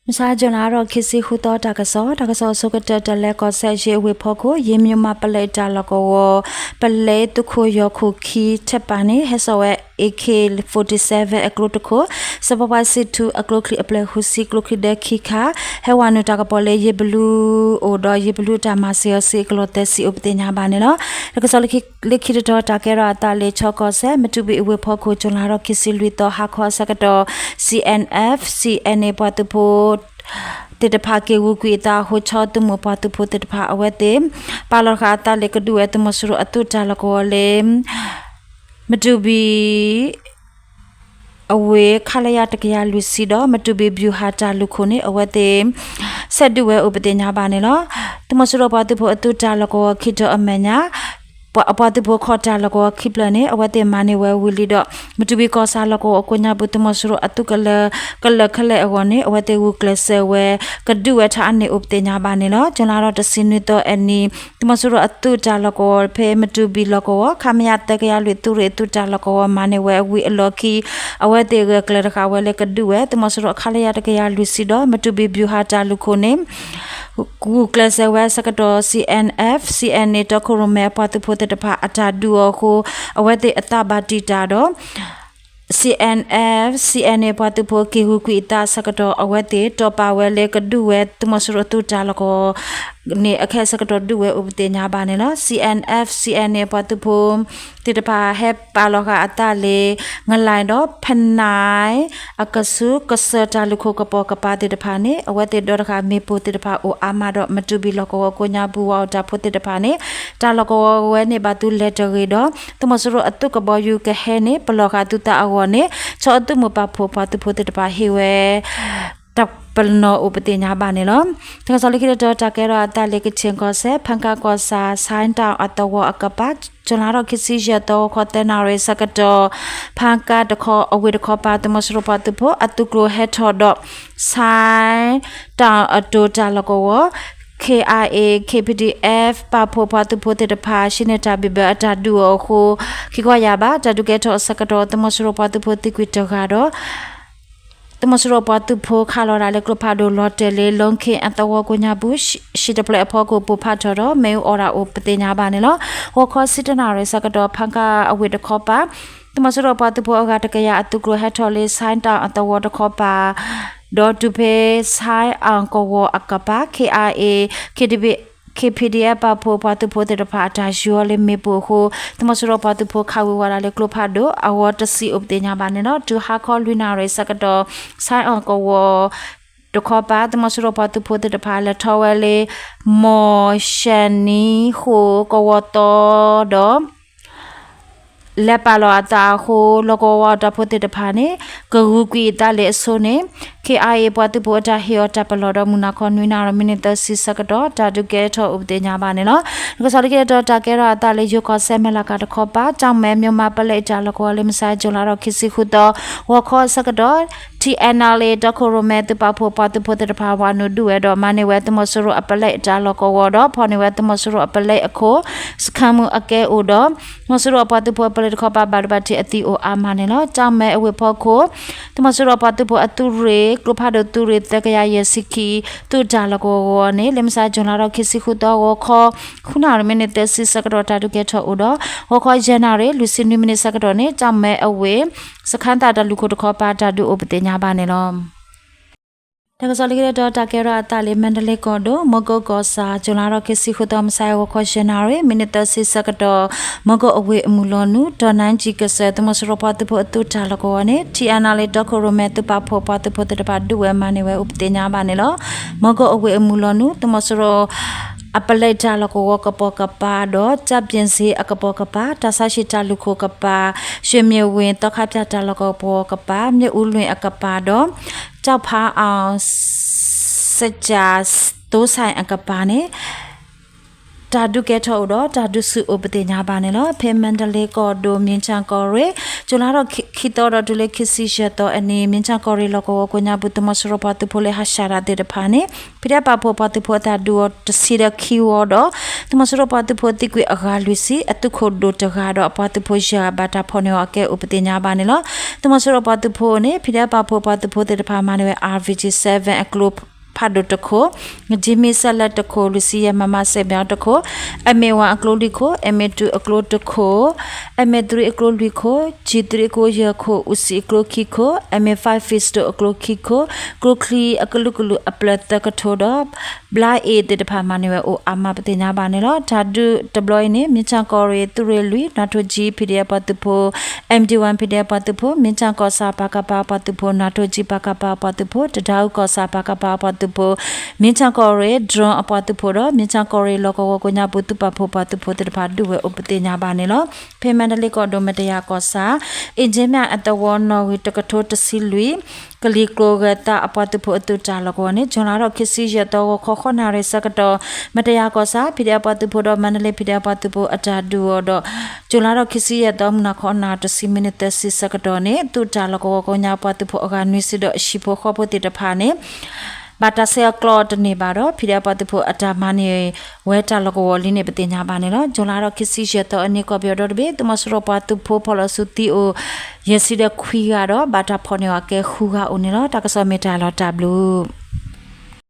မုၢ်ဆါ June လါထီၣ်ခံဆံဃုသီ တၢ်ကစီၣ်, တၢ်ကစီၣ်အဆိကတၢၢ် တလဲၤကီၢ်စဲၣ် ယ့ၣ်အဝ့ၢ်ဖီခိၣ် ယ့ၣ်မၠိၣ်မးပလဲတၢ်လီၢ်ကဝီၤ ပလဲသုးခိၣ်ယီၤခိၣ်ခံထၢၣ်ပာ်န့ၣ် ဟဲစိာ်ဝဲ AK forty-seven အကျိတခိၣ်, စပီပှၤစံးထူအကျိချံအဖျၢၣ်ဃုဆံ ကျိချံဒၢခံခါ, ဟဲဝဲနုာ်တၢ်ကပီၤလၢယ့ၣ်ဘလူးအိၣ်ဒီး ယ့ၣ်ဘလူးတၢ်မၤစၢၤအီၤစ့ၢ်ကီးလီၤတဲာ်စံးအိၣ်ပသ့ၣ်ညါဘၣ်န့ၣ်လီၤ. တၢ်ကစီၣ်လၢခံတတီၤ တၢ်ကဲထီၣ်အသးလၢ ခၠ့ၣ်ကီၢ်စဲၣ် မတူၢ်ဘံၣ်အဝ့ၢ်ဖီခိၣ် ကၠူၤလါထီၣ်ခံဆံလွံၢ်သီ ဟါခီအဆၢကတီၢ် CNF CNA ပှၤသုးဖိသ့ၣ်တဖၣ် က့ၤဂုာ်ကွံာ်အသးအဃိ ဆီသုးမုၢ်ပှၤသုးဖိသ့ၣ်တဖၣ် အဝဲသ့ၣ်ပာ်လီၤဃာ်အသးလၢကဒုးဝဲသုးမီၤစိရိၤအသုးတၢ်လီၢ်ကဝီၤလၢ မတူၢ်ဘံၣ်အဝ့ၢ် ခလရ တကယၤလွံၢ်ဆံဒီး မတူၢ်ဘံၣ်ဘျူၤဟၣ်တၢ်လုၢ်ခိၣ်န့ၣ် အဝဲသ့ၣ် ဆဲးဒုးဝဲအိၣ်ပသ့ၣ်ညါဘၣ်န့ၣ်လီၤ. သုးမီၤစိရိၤပှၤသုးဖိအသုးတၢ်လီၢ်ကဝီၤခံတီၤအမဲာ်ညါ ပှၤသုးဖိခီၣ်တၢ်လီၢ်ကဝီၤခံဖျၢၣ်န့ၣ် အဝဲသ့ၣ်မၤန့ၢ်ဝဲဝံၤလံဒီး မတူၢ်ဘံၣ်ကီၢ်ဆၣ်လီၢ်ကဝီၤကိးညါပူၤ သုးမီၤစိရိၤအသုးကလၢၤ ကလၢာ်ခဲလၢာ်အဂီၢ်န့ၣ် အဝဲသ့ၣ်ဂုာ်ကျဲးစၢးဝဲ ကဒုးဝဲထါအါန့ၢ်အိၣ်ပသ့ၣ်ညါဘၣ်န့ၣ်လီၤ. ကၠူၤလါထီၣ်တဆံနွံသီအနံၤ သုးမီၤစိရိၤအသုးတၢ်လီၢ်ကဝီၤဖဲမတူၢ်ဘံၣ်လီၢ်ကဝီၤ ခမရ သၢကယၤလွံၢ် သုးရ့ၣ်အသုးတၢ်လီၢ်ကဝီၤ မၤန့ၢ်ဝဲဝံၤအလီၢ်ခံ အဝဲသ့ၣ်ဂဲၤကျဲၤတဃာ်ဝဲလၢကဒုးဝဲ သုးမီၤစိရိၤခလရ တကယၤလွံၢ်ဆံဒီး မတူၢ်ဘံၣ်ဘျူၤဟၣ်တၢ်လုၢ်ခိၣ်န့ၣ် ဂုာ်ကျဲးစၢးဝဲအဆၢကတီၢ် CNF CNA တီခိၣ်ရိၣ်မဲအပှၤသုးဖိသ့ၣ်တဖၣ်အတၢ်ဒုးအီၤအဃိ အဝဲသ့ၣ်အသးဘၣ်တံာ်တာ်ဒီး CNF CNA ပှၤသုးဖိက့ၤဂုာ်ကွံာ်အသးအဆၢကတီၢ် အဝဲသ့ၣ်တီၢ်ပာ်ဝဲလၢကဒုးဝဲသုးမီၤစိရိၤအသုးတၢ်လီၢ်ကဝီၤန့ၣ် အခဲအဆၢကတီၢ်ဒုးဝဲအိၣ်ပသ့ၣ်ညါဘၣ်န့ၣ်လီၤ. CNF CNA ပှၤသုးဖိသ့ၣ်တဖၣ် ဟဲပာ်လီၤဃာ်အသးလၢ ငလၢၢ်ဒီး ဖနၢၣ် အကဆူး ကစၢၢ်တၢ်လုၢ်ခိၣ်ကပိာ်ကပၤသ့ၣ်တဖၣ်န့ၣ် အဝဲသ့ၣ်ဒီတဃာ်မ့ၣ်ပိၢ်သ့ၣ်တဖၣ်အိၣ်အါမးဒီး မတူၢ်ဘံၣ်လီၢ်ကဝီၤကိးညါပူၤ ဝၤအိၣ်တၢ်ဖိသ့ၣ်တဖၣ်န့ၣ် တၢ်လီၢ်ကဝီၤဝဲန့ၣ်ဘၣ်သုလဲၤတဂ့ၤဒီး သုးမီၤစိရိၤအသုးကဘီယူၤကဟဲန့ၣ် ပလီၢ်ဃာ်သုသးအဂီၢ်န့ၣ် ဆီအသုးမုၢ်ပာ်ဖှိၣ်ပှၤသုးဖိသ့ၣ်တဖၣ်ဟ့ၣ်ဝဲ တၢ်ပနီၣ်အိၣ်ပသ့ၣ်ညါဘၣ်န့ၣ်လီၤ. တၢ်ကစီၣ်လၢခံတတီၤ တၢ်ကဲထီၣ်အသးလၢ ကချင်ကီၢ်စဲၣ် ဖားကန့်ကီၢ်ဆၣ် ဆိုင်းတောင် အသဝီအကပၤ ကၠူၤလါထီၣ်ခံဆံယဲၢ်သီ ဂီၤခီသၢနၣ်ရံၣ်ဆၢကတီၢ် ဖားကန့်တခီ အဝ့ၢ်တခီပၤ သုးမီၤစိရိၤပှၤသုးဖိ အသုးကျိၤဟဲထီၣ်ဒီး ဆိုင်းတောင် အတိၤတၢ်လီၢ်ကဝီၤ KIA KPDF ပာ်ဖှိၣ်ပှၤသုးဖိသ့ၣ်တဖၣ် ဟံးန့ၢ်တၢ်ဘံၣ်ဘၢအတၢ်ဒုးအီၤအဃိ ခံကွၢ်ယၤဘၣ် တၢ်ဒုးကဲထီၣ်အဆၢကတီၢ် သုးမီၤစိရိၤပှၤသုးဖိသံကွံာ်တဂၤဒီး သုးမီၤစိရိၤပှၤသုးဖိခးလီၤတၢ်လၢကျိဖးဒိၣ်လီၤတဲာ်လၢ လီခ့ၣ်အသဝီကိးညါပူၤ ဟံၣ်တဖျၢၣ်အဖီခိၣ်ပိၢ်ဖးထီၣ်ဒီး မ့ၣ်အူအီၣ်တၢ်အိၣ်ပသ့ၣ်ညါဘၣ်န့ၣ်လီၤ. ဂီၤခီဆံတၢနၣ်ရံၣ်ဆၢကတီၢ် ဖားကန့်အဝ့ၢ်တခီပၤ သုးမီၤစိရိၤပှၤသုးဖိအဂၤတကယၤအသုးကျိၤဟဲထီၣ်လၢ ဆိုင်းတောင် အသဝီတခီပၤ ဒီးတုၤဖဲ ဆိုင်းတောင် ကဝီၤအကပၤ KIA KPDF ပာ်ဖှိၣ်ပှၤသုးဖိသ့ၣ်တဖၣ်အတၢ်ယူၤအီၤလၢမ့ၣ်ပိၢ်အဃိ သုးမီၤစိရိၤပှၤသုးဖိခးဝံၤဝဲဒၣ်လၢကျိဖးဒိၣ် အဂီၢ်တဆံအိၣ်ပသ့ၣ်ညါဘၣ်န့ၣ်လီၤ. တုၤဟါခီလွံၢ်နၣ်ရံၣ်ဆၢကတီၢ် ဆိုင်းတောင် ကဝီၤတခီပၤ သုးမီၤစိရိၤပှၤသုးဖိသ့ၣ်တဖၣ် လဲၤထီၣ်ဝဲလၢ မီၢ်ရှဲနံဃိၣ်ကဝီၤသီဒီး လဲၤပာ်လီၤအသးအဃိ လီၢ်ကဝီၤတၢ်ဖိသ့ၣ်တဖၣ်န့ၣ် ကဂုာ်ကွံာ်အသးလၢအဆိန့ၣ် KIA ပှၤသုးဖိအတၢ်ဟ့ၣ်အီၤတၢ်ပလီၢ်ဒီး မုၢ်နၤခီနွံနၣ်ရံၣ် မံးနံးသၢဆံဆၢကတီၢ် တၢ်ဒုးကဲထီၣ်အိၣ်ပသ့ၣ်ညါဘၣ်န့ၣ်လီၤ. တၢ်ကစီၣ်လၢခံတတီၤ တၢ်ကဲထီၣ်အသးလၢ ယိၤကီၢ်စဲၣ် မဲၢ်လးကၤတခီပၤ ကၠီၣ်မဲ မၠိၣ်မးပလဲတၢ်လီၢ်ကဝီၤလၢ မုၢ်ဆါ ကၠူၤလါထီၣ်ခံဆံဃုသီ ဂီၤခီအဆၢကတီၢ် TNLA တီခိၣ်ရိၣ်မဲ သုးပာ်ဖှိၣ်ပှၤသုးဖိသ့ၣ်တဖၣ် ဝၤနုာ်ဒုးဝဲဒီး မၤန့ၢ်ဝဲသုးမီၤစိရိၤအပလဲတၢ်လီၢ်ကဝီၤဒီး ဖီၣ်န့ၢ်ဝဲသုးမီၤစိရိၤအပလဲအခိၣ် စခန်းမှူး အကဲအိၣ်ဒီး သုးမီၤစိရိၤအပှၤသုးဖိအပလဲတခီပၤ ဘၣ်ဒိဘၣ်ထံးအသံအိၣ်အါမးန့ၣ်လီၤ. ကၠီၣ်မဲအဝ့ၢ်ဖီခိၣ် သုးမီၤစိရိၤအပှၤသုးဖိအသုးရ့ၣ် ကျိဖးဒိၣ်သုးရ့ၣ် သၢကယၤယဲၢ်ဆံခံ သုးတၢ်လီၢ်ကဝီၤန့ၣ် လၢမုၢ်ဆါ ကၠူၤလါထီၣ်ခံဆံဃုသီ ဂီၤခီ ဃုနၣ်ရံၣ် မံးနံးသၢဆံဆၢကတီၢ် တၢ်ဒုးကဲထီၣ်အိၣ်ဒီး ဂီၤခီယဲၢ်နၣ်ရံၣ် လွံၢ်ဆံနွံမံးနံးဆၢကတီၢ်န့ၣ် ကၠီၣ်မဲအဝ့ၢ် စခန်းသာ တၢ်လုၢ်ခိၣ်တခီပၤ တၢ်ဒုးအိၣ်ပသ့ၣ်ညါဘၣ်န့ၣ်လီၤ. တၢ်ကစီၣ်လၢခံတတီၤ တၢ်ကဲထီၣ်အသးလၢ မါဒလ့ကီၢ်ဒိၣ် မီကိၣ်ကီၢ်ဆၣ် ကၠူၤလါထီၣ်ခံဆံဃုသီ မုၢ်ဆါ ဂီၤခီယဲၢ်နၣ်ရံၣ် မံးနံးသၢဆံဆၢကတီၢ် မီကိၣ်အဝ့ၢ်အမုၢ်လီၤနုာ် တီၢ်နါကၠံၣ်ကစၢၢ် သုးမီၤစိရိၤပှၤသုးဖိအသုးတၢ်လီၢ်ကဝီၤန့ၣ် TNLA တီခိၣ်ရိၣ်မဲ သုးပာ်ဖှိၣ်ပှၤသုးဖိသ့ၣ်တဖၣ် ဒုးဝဲမၤန့ၢ်ဝဲအိၣ်ပသ့ၣ်ညါဘၣ်န့ၣ်လီၤ. မီကိၣ်အဝ့ၢ်အမုၢ်လီၤနုာ် သုးမီၤစိရိၤ အပလဲတၢ်လီၢ်ကဝီၤကပိာ်ကပၤဒီး ကၠၣ်ပၠ့ၣ်စ့အကပိာ်ကပၤ တၢ်ဆါဟံၣ်တၢ်လုၢ်ခိၣ်ကပၤ ရွှေမြေဝင်း သီခါဖၠၣ်တၢ်လီၢ်ကဝီၤကပၤ မ့ၣ်အူလွံၢ်အကပၤဒီး ကၠီၣ်ဖါအီၣ် စကၠၣ်သိစဲၣ်အကပၤန့ၣ် တၢ်ဒုးကဲထီၣ်အိၣ်ဒီး တၢ်ဒုးဆူၣ်အိၣ်ပသ့ၣ်ညါဘၣ်န့ၣ်လီၤ. ဖဲမၣ်တလ့ကီၢ်ဒိၣ် မ့ၣ်ဆၣ်ကီၢ်ရ့ၣ် ကၠူၤလါထီၣ်ခံသီဒီးတုၤလၢခံဆံယဲၢ်သီအနံၤ မ့ၣ်ဆၣ်ကီၢ်ရ့ၣ်လီၢ်ကဝီၤကိးညါပူၤ သုးမီၤစိရိၤပှၤသုးဖိလၢဟးဆှဲးတၢ်သ့ၣ်တဖၣ်န့ၣ် ဖံဒဲပာ်ဖှိၣ်ပှၤသုးဖိအတၢ်ဒုးအီၤတဆံဒီးခံဝီဒီး သုးမီၤစိရိၤပှၤသုးဖိသံကွံာ်အဂၤလွံၢ်ဆံ အသုးခိၣ်ဒိၣ်တဂၤဒီးအပှၤသုးဖိယဲၢ်ဂၤ ဘၣ်တၢ်ဖီၣ်န့ၢ်အီၤအကဲအိၣ်ပသ့ၣ်ညါဘၣ်န့ၣ်လီၤ. သုးမီၤစိရိၤပှၤသုးဖိန့ၣ် ဖံဒဲပာ်ဖှိၣ်ပှၤသုးဖိသ့ၣ်တဖၣ်မၤန့ၢ်ဝဲ အၣ်ပီၣ်ကၠံ စဲးဝဲၣ် အကျိဖးဒိၣ်တခိၣ်, ကၠံမံစဲးလၢတခိၣ်, လွံၢ်ဆံယဲၢ် မမ စဲးမၠီတခိၣ်, အမ့ၢ်ဝါအကျိလွံၢ်ခိၣ်, အမ့ၢ်တူအကျိတခိၣ်, အမ့ၢ်သရံအကျိလွံၢ်ခိၣ်, ကၠံသရံအကျိယဲၢ်ခိၣ်, အူစံအကျိခံခိၣ်, အမ့ၢ် five pistol အကျိခံခိၣ်, ကျိချံအကလုာ်ကလုာ်အပျဲၢ်သၢကထိဒီး ဘျါအ့ၣ်သ့ၣ်တဖၣ်မၤန့ၢ်ဝဲအိၣ်အါမးပသ့ၣ်ညါဘၣ်န့ၣ်လီၤ. တၢ်ဒုးတဘျီအံၤန့ၣ် မ့ၣ်ဆၣ်ကီၢ်ရ့ၣ် သုးရ့ၣ်လွံၢ် နၢ်ထိၣ်ကၠံ ဖံဒဲပှၤသုးဖိ အမ်ဒံဝၣ် ဖံဒဲပှၤသုးဖိ မ့ၣ်ဆၣ်ကီၢ်ဆၣ် ပကဖ အပှၤသုးဖိ နၢ်ထိၣ်ကၠံ ပကဖ အပှၤသုးဖိ တဒါအူကီၢ်ဆၣ် ပကဖ အပှၤသုးဖိ မ့ၣ်ဆၣ်ကီၢ်ရ့ၣ် drone အပှၤသုးဖိဒီး မ့ၣ်ဆၣ်ကီၢ်ရ့ၣ်လီၢ်ကဝီၤကိးညါပူၤ သုးပာ်ဖှိၣ်ပှၤသုးဖိသ့ၣ်တဖၣ်ဒုးဝဲအိၣ်ပသ့ၣ်ညါဘၣ်န့ၣ်လီၤ. ဖဲမၣ်တလ့ကီၢ်ဒိၣ် မတယၤကီၢ်ဆၣ် အ့ၣ်ကၠ့မၠၣ်အသဝီနီၣ်ဂံၢ်တကထိတဆံလွံၢ် ကလံၤကျိၤဂဲၤသးအပှၤသုးဖိအသုးတၢ်လီၢ်ကဝီၤန့ၣ် ကၠူၤလါထီၣ်ခံဆံယဲၢ်သီ ဂီၤခီဃိးနၣ်ရံၣ်ဆၢကတီၢ် မတယၤကီၢ်ဆၣ် ဖံဒဲပှၤသုးဖိဒီး မၣ်တလ့ဖံဒဲပှၤသုးဖိအတၢ်ဒုးအီၤဒီး ကၠူၤလါထီၣ်ခံဆံယဲၢ်သီ မုၢ်နၤခီနၣ်ရံၣ်တဆံမံးနံးသၢဆံဆၢကတီၢ်န့ၣ် သုးတၢ်လီၢ်ကဝီၤကိးညါပှၤသုးဖိအဂၤနွံဆံဒီးအဟံၣ်ဖိဃီဖိသ့ၣ်တဖၣ်န့ၣ် ဘၣ်တၢ်ဆဲးအကျိးတန့ၢ်ဘၣ်ဒီး ဖံဒဲပှၤသုးဖိအတၢ်မၤန့ၢ်ဝဲတၢ်လီၢ်ကဝီၤလံန့ၣ် ပသ့ၣ်ညါဘၣ်န့ၣ်လီၤ. ကၠူၤလါထီၣ်ခံဆံယဲၢ်သီအနံၤကီၢ်ပယီၤဒီတဘ့ၣ် သုးမီၤစိရိၤပှၤသုးဖိဖီၣ်လီၤဆူသံအိၣ် ယဲၢ်ဆံဒီးခွံဂၤဒီး ဘၣ်တၢ်ဖီၣ်န့ၢ်အီၤအကဲဃုဂၤအိၣ်န့ၣ်လီၤ. တၢ်ကစီၣ်မ့ၢ်တၢ်လီၤတၢ်ဘျုး